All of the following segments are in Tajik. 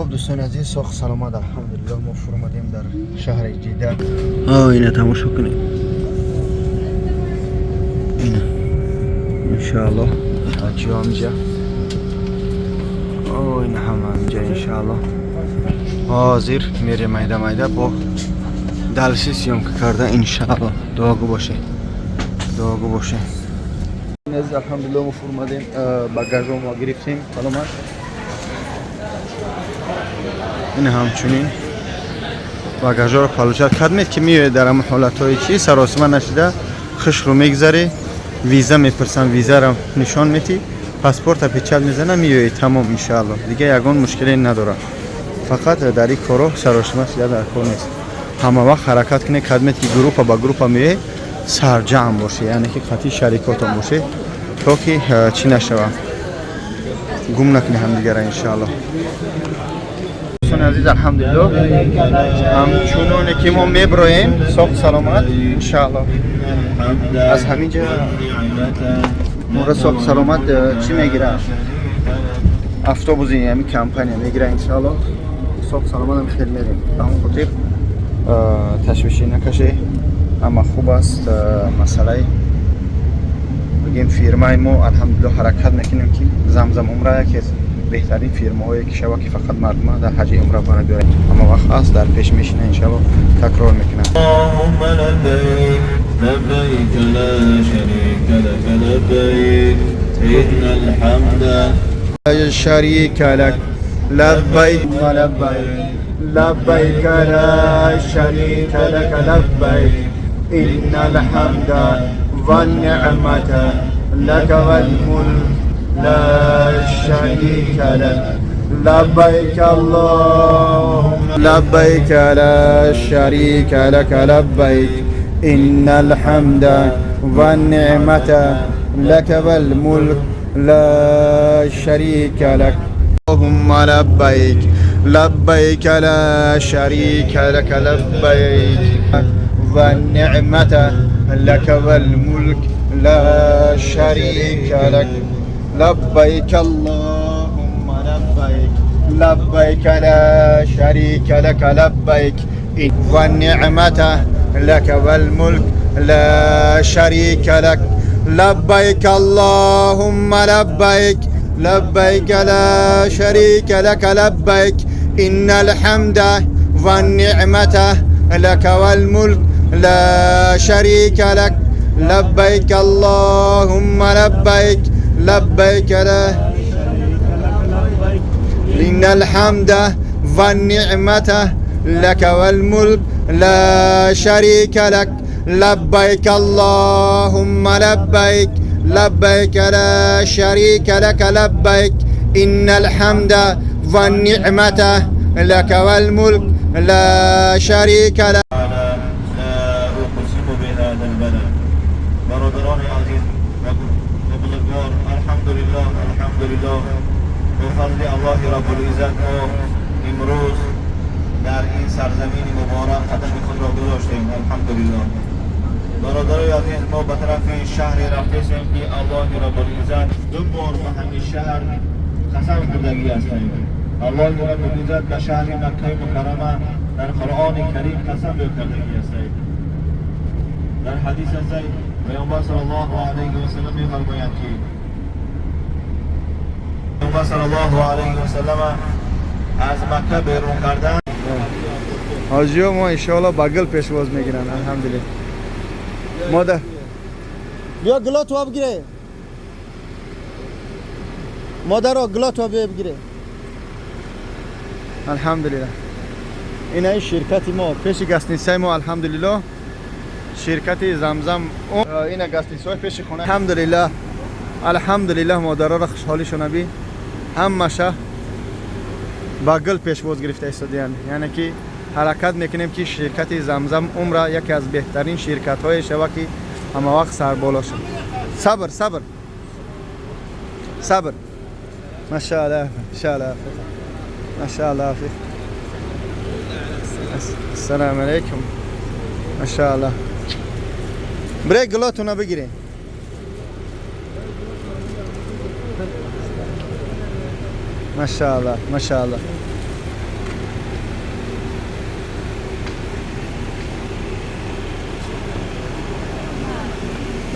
Хуб, дӯстони азиз, соғ саломат, алҳамдулиллоҳ, мо фуромадем дар шаҳри Ҷидда. Ина тамошо кунед, ина, иншааллоҳ, ҳаҷиё ҳамҷа, ина ҳама ҳамҷа, иншааллоҳ. Ҳозир мерем майда майда бо дальше съёмка карда, иншааллоҳ. Дуогӯ боше, дуогӯ боше. Азиз, алҳамдулиллоҳ, мо фуромадем, багажо мо гирифтем саломат. Ин ҳамчунин багажҳоро получать кардмед, ки меоед, дар ҳамон ҳолатҳои чи саросима нашида хушрӯ мегзарӣ. Виза мепурсам, визаро нишон метӣ, паспорта печать мезана, меоед, тамом, иншааллоҳ. Дига ягон мушкиле надорад. Фақат дар ин коро саросима шида дар кор нест. Ҳама вақт ҳаракат кунед, кадмед, ки группа ба группа меоед, сарҷамъ боше, яъне ки қатъи шарикотон боше, то ки чӣ нашава, гум накунед ҳамдигара, иншааллоҳ. Дӯстони азиз, алҳамдулиллоҳ, ҳамчуноне ки мо меброем соғ саломат, иншааллоҳ, аз ҳамин ҷа моро соғ саломат чӣ мегира, автобуси ҳамин компания мегира, иншааллоҳ. Соғ саломат ҳам хел мерем. Ба ҳамон хотир ташвишӣ накаше, ҳама хуб аст. Масъалаи бигем, фирмаи мо, алҳамдулиллоҳ, ҳаракат мекунем, ки Замзам Умра яке аз беҳтарин фирмаҳое ки шава, ки фақат мардума дар ҳаҷи умра бара биёрад. Ҳама вақт ҳаст, дар пеш мешина, иншалло, такрор мекунам. اللهم لبيك، لبيك لا شريك لك لبيك، إن الحمد شريك لك لبيك، لبيك، لبيك لا شريك لك لبيك، إن الحمد والنعمة لك والملك لا شريك لك. لبيك اللهم لبيك، لا شريك لك لبيك، إن الحمد والنعمة لك والملك لا شريك لك. اللهم لبيك، لبيك لا شريك لك لبيك، والنعمة لك والملك لا شريك لك. لبيك اللهم لبيك، لبيك لا شريك لك لبيك، والنعمة لك والملك لا شريك لك. لبيك اللهم لبيك، لبيك لا شريك لك لبيك، إن الحمد والنعمة لك والملك لا شريك لك. لبيك اللهم لبيك، لبيك لا إن الحمد والنعمة لك والملك لا شريك لك. لبيك اللهم لبيك، لبيك لا شريك لك لبيك، إن الحمد والنعمة لك والملك لا شريك لك. لا أقسم بهذا البلد. برادران عزیز و بزرگوار، الحمدلله، الحمدلله، به فضل الله رب العزت ما امروز در این سرزمین مبارک قدم خود را گذاشتیم. الحمدلله. برادرای عزیز، ما به طرف شهر رفتیم که الله رب العزت دو بار به همین شهر قسم خوردگی هستیم. الله رب العزت به شهر مکه مکرمه در قرآن کریم قسم کردگی هستیم. در حدیث است، پیامبر صلی الله علیه و سلم میفرمایند که پیامبر صلی الله علیه و سلم از مکه بیرون کردن ҳоҷиё мо иншоалло ба гул пешвоз мегиранд, алҳамдулилла. Модар, биё, гулотро бигире. Модаро, гулотро биё бигире. Алҳамдулилла, инаи ширкати мо пеши гостиницаи мо, алҳамдулилло, ширкати Замзам, ина гостиницаҳои пеши хона. Алҳамдулиллаҳ, алҳамдулиллаҳ. Модароро хушҳолишона би, ҳамаша ба гул пешвоз гирифта истодиянд. Яъне ки ҳаракат мекунем, ки ширкати Замзам Умра яке аз беҳтарин ширкатҳое шава, ки ҳама вақт сарболо шад. Сабр, сабр, сабр. Машааллоҳ, машааллоҳ, машааллоҳ. Ассалому алайкум. Машааллоҳ. Бре, гулотуна бигирен. Машааллоҳ, машааллоҳ.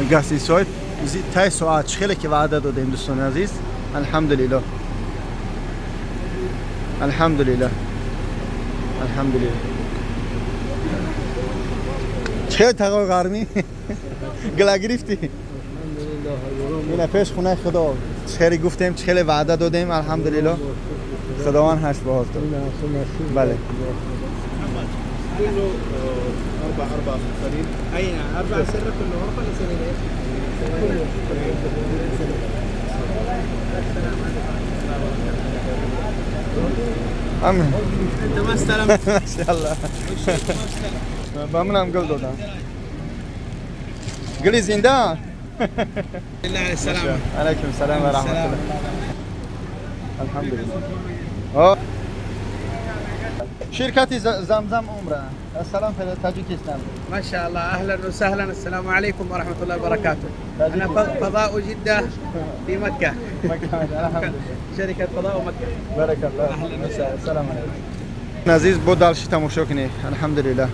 Гостиницаҳои тай соат чӣ хеле ки ваъда додем, дӯстони азиз, алҳамдулилло, алҳамдулилло, алҳамдулилло. Чӣ хеле тағои гармӣ гила гирифтӣ? Ина пеш хонаи Худо, чӣ хеле гуфтем, чӣ хеле ваъда додем, алҳамдулилло, Худованд ҳашт баҳор дод. Бале. كله أربع أربع سرير. أي نعم، 4 سرة كل غرفة ولا سريرين؟ Амин. أنت ما استلمت. Машаалло, ба манам гул додам, гули зинда. بالله على السلامة. Алайкум салам ва раҳматуллоҳ. Алҳамдулиллоҳ. Ширкати Замзам Умра, ассалом, Таҷикистон. ما شاء الله، اهلا وسهلا، السلام عليكم ورحمه الله وبركاته. انا فضاء جده في مكه. شركه فضاء مكه. Баракаллоҳ. أهلاً وسهلاً. Салом алайкум. Азиз, бо дальше тамошо кунед. Алҳамдулиллоҳ.